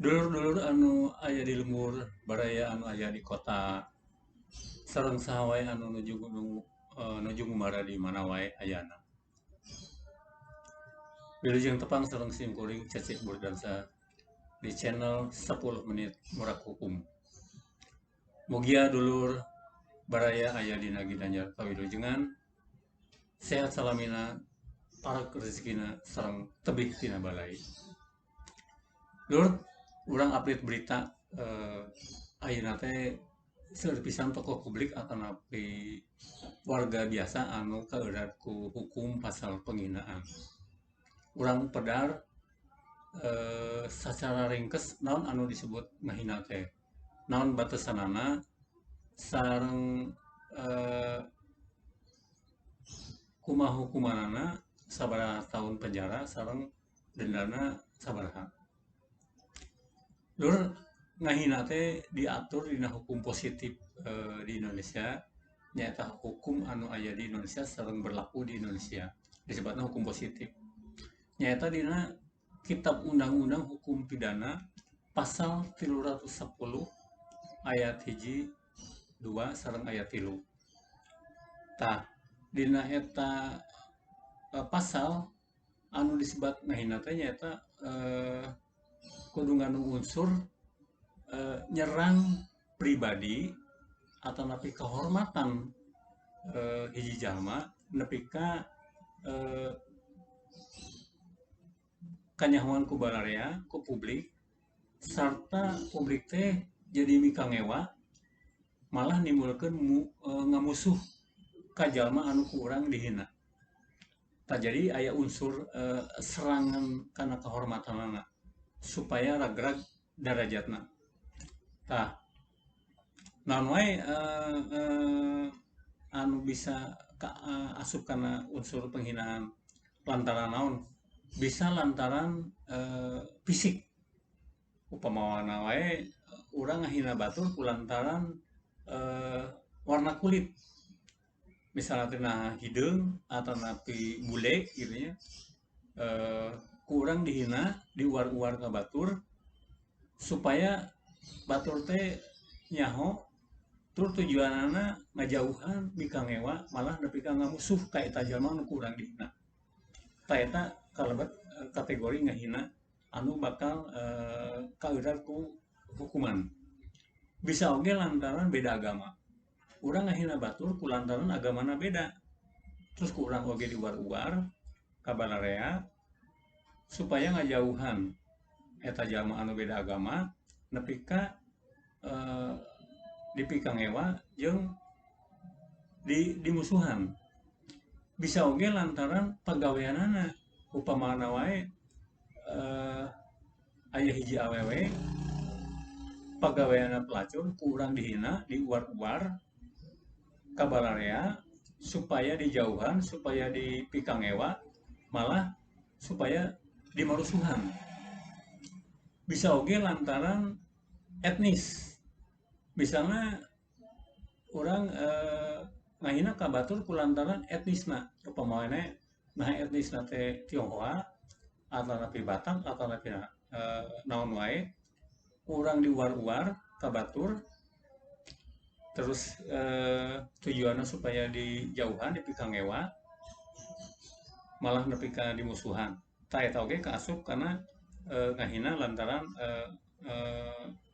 Dulur-dulur anu aya di lembur, baraya anu aya di kota, sareng saha wae anu nuju ngumara di mana wae ayana. Wilujeng tepang sareng sim kuring Cecep Burdansa di channel 10 menit Murak Hukum. Mugia dulur baraya aya dina ginanjar kawilujengan, sehat salamina, parek rezekina sareng tebih tina balai. Lur, urang update berita ayeuna teh seueur pisan tokoh publik atanapi warga biasa anu kaeurat ku hukum pasal penghinaan. Urang pedar sacara ringkes naon anu disebut ngahina teh, naon batasanana sareng kumaha hukumanana, sabaraha tahun penjara sareng dendana sabaraha. Lur, ngahina teh diatur dina hukum positif di Indonesia, nyaeta hukum anu aya di Indonesia sareng berlaku di Indonesia, disebutna hukum positif. Nyaeta dina Kitab Undang-Undang Hukum Pidana pasal 310 ayat 1, 2 sareng ayat 3. Tah, dina eta pasal anu disebut ngahina teh nyaeta kudu ngandung unsur nyerang pribadi atau nepi kehormatan hiji jalma nepi ka kanyahoan ku balarea ku publik, sarta publik teh jadi mikangewa malah nimbulkeun ngamusuh ka jalma anu ku urang dihina. Tah, jadi aya unsur serangan kana kehormatanana supaya ragrag darajatna. Tah, naon wae anu bisa asup kana unsur penghinaan lantaran naon? Bisa lantaran fisik. Upamana wae urang ngahina batur kulantaran warna kulit. Misalnya tina hideung atau napi bule gitu nya. Kurang dihina, diuar-uar ka batur supaya batur teh nyaho tur tujuanana ngajauhan mikangewa malah nepi ka ngamusuh ka eta jalma nu kurang dihina. Tah, eta kalebet kategori ngahina anu bakal kaeurat ku hukuman. Bisa oge lantaran beda agama. Urang ngahina batur ku lantaran agamana beda. Terus ku urang oge diuar-uar ka balarea supaya ngajauhan eta jalma anu beda agama nepi ka dipikangewa jeung dimusuhan. Bisa oge lantaran pagaweanana. Upamana wae aya hiji awewe pagaweanana pelacur, ku urang dihina, diuar-uar ka balarea supaya dijauhan, supaya dipikangewa, malah supaya dimarusuhan. Bisa oge lantaran etnis. Misalnya orang ngahina ka batur ku lantaran etnisna. Upamana nah etnisna teh Tionghoa atau napi Batak atau napi naon wae, urang diuar-uar ka batur terus tujuanna supaya dijauhan, dipikangewa, malah nepi ka dimusuhan. Tah, eta oge kaasup karena ngahina lantaran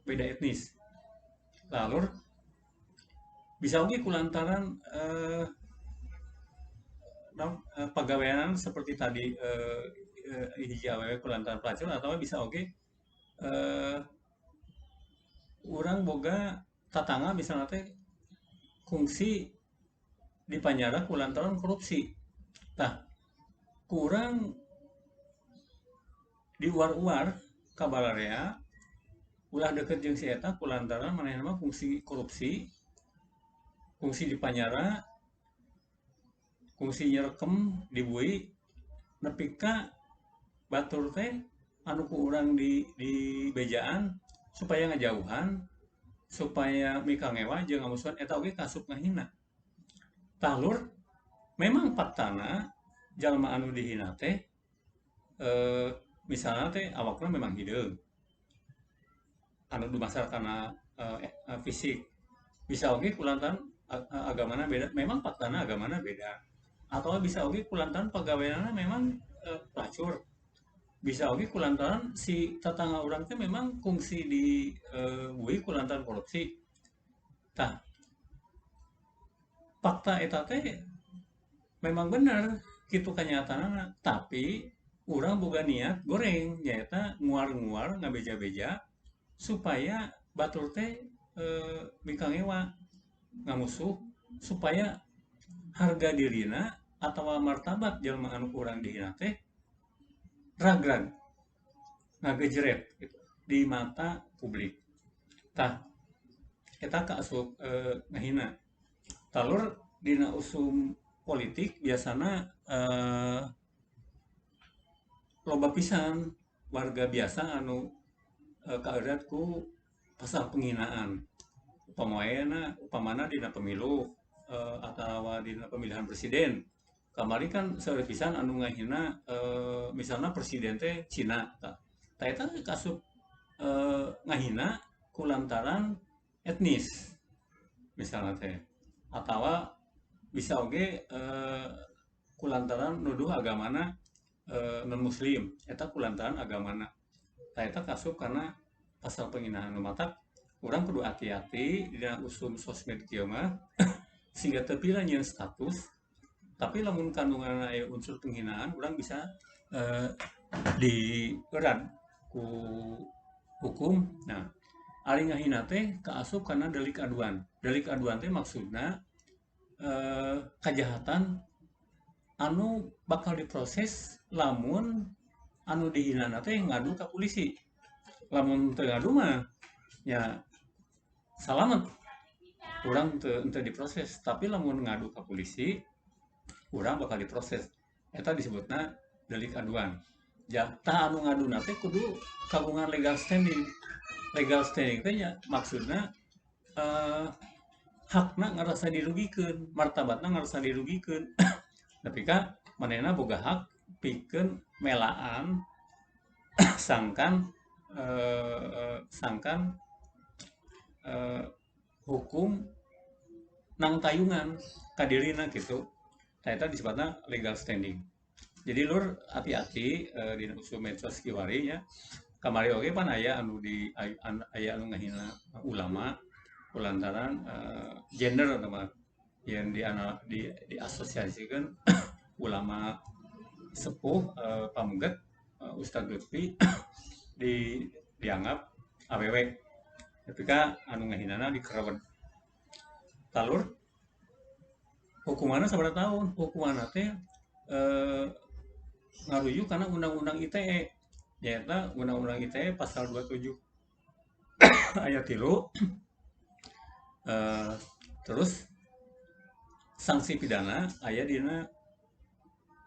beda etnis. Lalu bisa oge kulantaran pagawean seperti tadi hiji awewe kulantaran pelacur, atau bisa oge urang boga tatangga misalnya teh kungsi di panjara kulantaran korupsi. Tah, kurang diuar-uar ka balarea ulah deket jeung si eta kulantaran manehna mah kungsi korupsi, kungsi di panjara, kungsi nyerekem dibui nepi ka batur teh anu ku urang di bejaan supaya ngajauhan, supaya mikangewa jeung ngamusuhan, eta oge kasup ngahina. Tah lur, memang faktana jalma anu dihina teh misalnya teh awakna memang hideung, anu dumasar kana fisik. Bisa oge kulantaran agamana beda, memang faktana agamana beda. Atau bisa oge kulantaran pagaweanana memang pelacur. Bisa oge kulantaran si tetangga urang teh memang kungsi di bui kulantaran korupsi. Tah, fakta eta teh memang bener kitu kanyataanana, tapi urang boga niat goreng nyaeta nguar-nguar ngabeja-beja supaya batur teh mikangewa ngamusuh supaya harga dirina atawa martabat jelema anu kurang dihina teh ragrag ngagejret gitu di mata publik. Tah eta kaasup ngahina. Talur dina usum politik biasana loba pisan warga biasa anu kaeurat ku pasal penghinaan. Upamana dina pemilu atawa dina pemilihan presiden. Kamari kan seueur pisan anu ngahina misalna presiden teh Cina. Tah eta kasup ngahina kulantaran etnis misalna teh. Atawa bisa oge kulantaran nuduh agamana non muslim, eta kulantaran agamana. Tah eta kasup karena pasal penghinaan. Nu matak urang kudu hati-hati dina usum sosmed kieu mah sehingga teu pira nyieun status, tapi lamun kandunganna aya unsur penghinaan urang bisa dierat ku hukum. Nah, ari ngahina teh kaasup kana delik aduan. Delik aduan teh maksudna kajahatan anu bakal diproses lamun anu dihinana teh ngadu ka polisi. Lamun teu ngadu mah ya salamet, urang teu diproses. Tapi lamun ngadu ka polisi urang bakal diproses. Eta disebutna delik aduan. Tah anu ngaduna teh kudu kagungan legal standing. Legal standing teh nya maksudna hakna ngarasa dirugikeun, martabatna ngarasa dirugikeun. Tapi ka manehna boga hak pikeun melaan sangkan hukum nang tayungan kadirina gitu. Tah eta disebutna legal standing. Jadi lur hati-hati dina usum medsos kiwari nya. Kamari oge pan aya anu di aya anu ngahina ulama kulantaran gender atau yang diasosiasikan ulama sepuh pamuget Ustadz Lutfi dianggap awewe. Ketika anu ngahinana dikerawet. Talur hukumanna sabaraha tahun? Hukumanna teh ngarujuk karena Undang-Undang ITE, nyaeta Undang-Undang ITE pasal 27 ayat 3. Terus sanksi pidana aya dina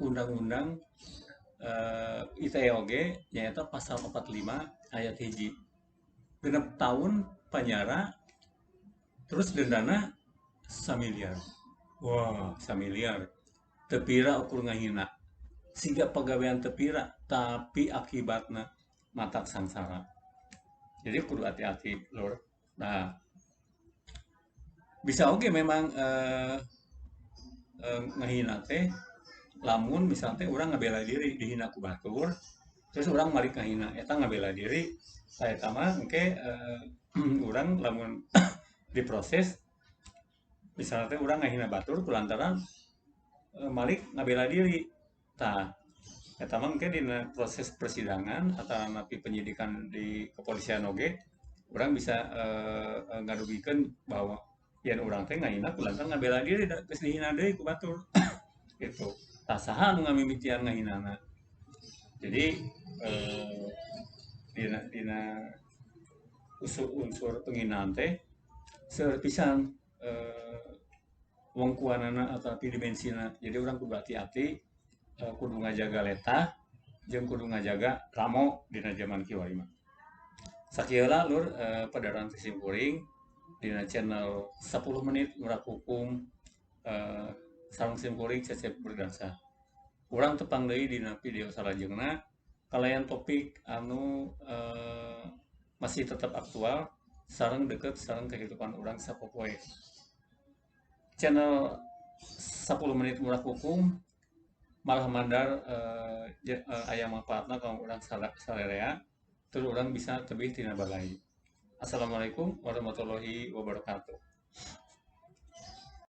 Undang-Undang ITE oge nyaeta pasal 45 ayat 1. 6 tahun penjara terus dendana 1 miliar. Wah, 1 miliar. Teu pira ukur ngahina. Siga pagawean teu pira tapi akibatna matak sangsara. Jadi kudu hati-hati lur. Nah, bisa oge memang ngahina teh lamun misalnya teh urang ngabela diri dihina ku batur, terus urang malik ngahina eta ngabela diri, eta mah engke urang lamun diproses misalnya teh urang ngahina batur kulantaran malik ngabela diri. Tah eta mah engke dina proses persidangan atau napi penyidikan di kepolisian oge urang bisa ngadugikeun bahwa yen urang teh ngahina kulantaran ngabela diri da geus dihina deui ku batur. Gitu. Tah saha anu ngamimitian ngahinana. Jadi dina unsur penghinaan teh seueur pisan wongkuanana atau dimensina. Jadi urang kudu hati-hati, kudu ngajaga letah jeung kudu ngajaga ramo dina jaman kiwari mah. Sakieu lah lur padaran simkuring dina channel 10 menit ngurak hukum sareng simkuring Cecep Berdansa. Urang tepang deui dina video salajengna kalayan topik anu Masih tetap aktual sareng deket sareng kehidupan urang sapopoe. Channel 10 menit murah hukum malah mandar aya manfaatna kanggo urang sarerea, tur urang bisa tebih tina balai. Assalamualaikum warahmatullahi wabarakatuh.